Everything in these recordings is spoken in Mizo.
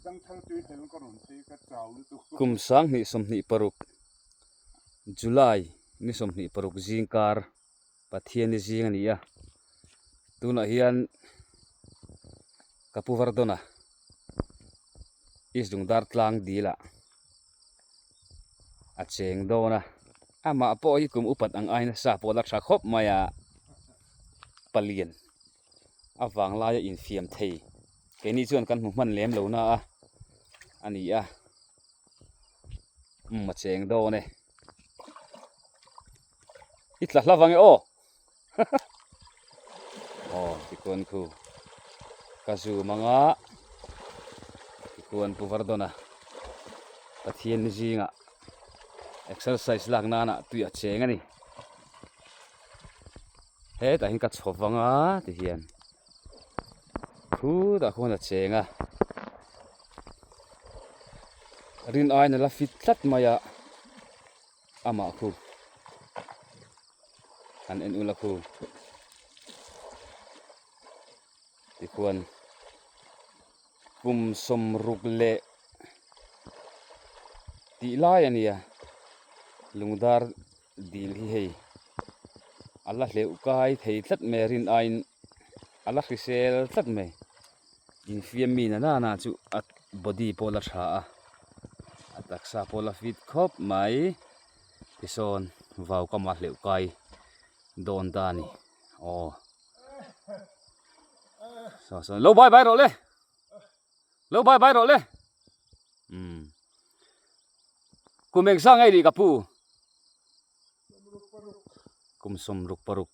Kum 2026 July ni 26 zingkar Pathianni zing a ni a, tunah hian ka pu Vardona East Lungdar tlang dilah a cheng dawn a, amah pawh hi kum upat ang aiin a sa pawh a la tha khawp mai a, palian a vang laia infiam thei keini chuan kan hmu hman lem lo na a a ni a umm a cheng dawn e i tla hla vang e aw aw tikuan khu ka zoom anga tikuan pu Vardona Pathian ni zingah exercise lak nana tui a cheng a ni. Hetah hian ka chho vang a ti hian khutah khuan a cheng a rin aiin a la fit tlat mai a amah khu han en ula khu tikhuan kum sawmruk leh tih lai a nia lungdar. Dil hi hei a la hleuh kai thei tlat mai a rin aiin a la hrisel tlat mai infiam mi na nana chu a body pawh a la tha a a taksa pawh a la fit khawp mai tisawn vau kama hleuh kai dawn ta a ni aw saw sawn lo bye bye rawh le lo bye bye rawh le umm. Kum engzah ngei nih ka pu? Kum 66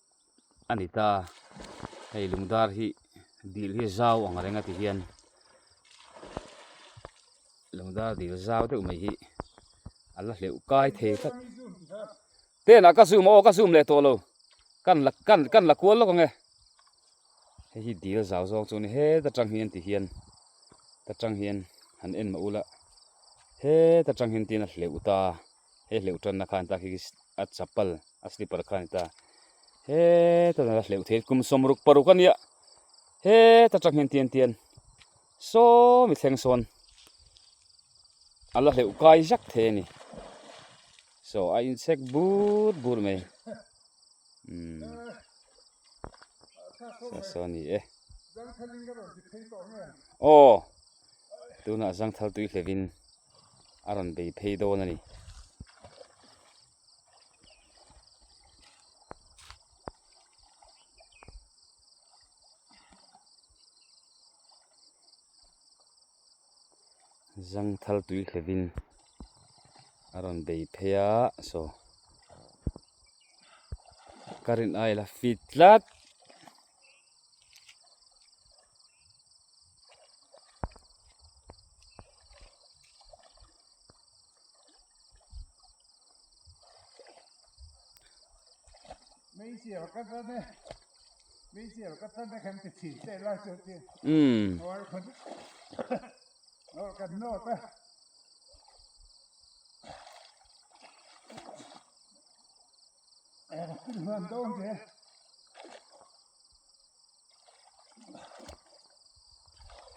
a ni ta. Hei lungdar hi dil hi zau ang reng a ti hian lungdar dil zau deuh mai hi a la hleuh kai thei tlat. Tenah ka zoom aw ka zoom leh tawh lo kan la kan kan la kual lawk ang e. Hei hi dil zau zawng chu a ni heta tang hian ti hian ta tang hian han en mah ula heta tang hian tin a hleuh ta he hleuh tanna khan ta khi a chapal a slipper kha a ni ta heta tang a hleuh thei kum 66 a nia heta tang hian tian tian sawmi thleng sawn a la hleuh kai zak thei a ni saw a inchhek bur bur mai umm. Saw a ni e. Aw tunah zangthal tui hlevin a rawn bei phei dawn a ni. Zangthal tui hlevin a rawn bei phei a saw. Ka rin ai la fit tlat. Umm.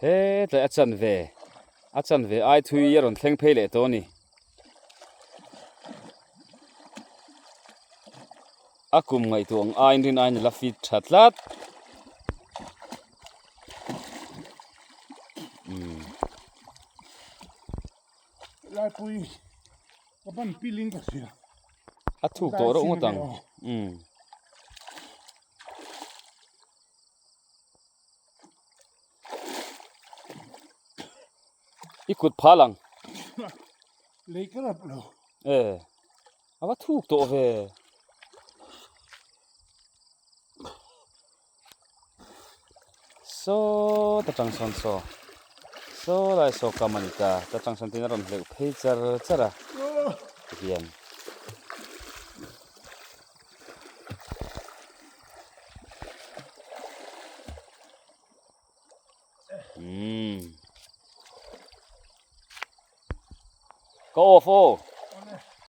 Hetlai a chanve a chanve ai thui a rawn thleng phei leh tawh a ni a kum ngaihtuah ang aiin rin aiin a la fit tha tlat umm. Laipui ka ban piling ka hria. A thuk tawh reuh ngawt ang. Umm. I kut phal ang. Lei ka rap lo. E. A va thuk tawh ve. Saw ta tang sawn saw saw lai saw kam a ni ta ta tang sawn tin a rawn hleuh phei char char a tihian umm ka off aw.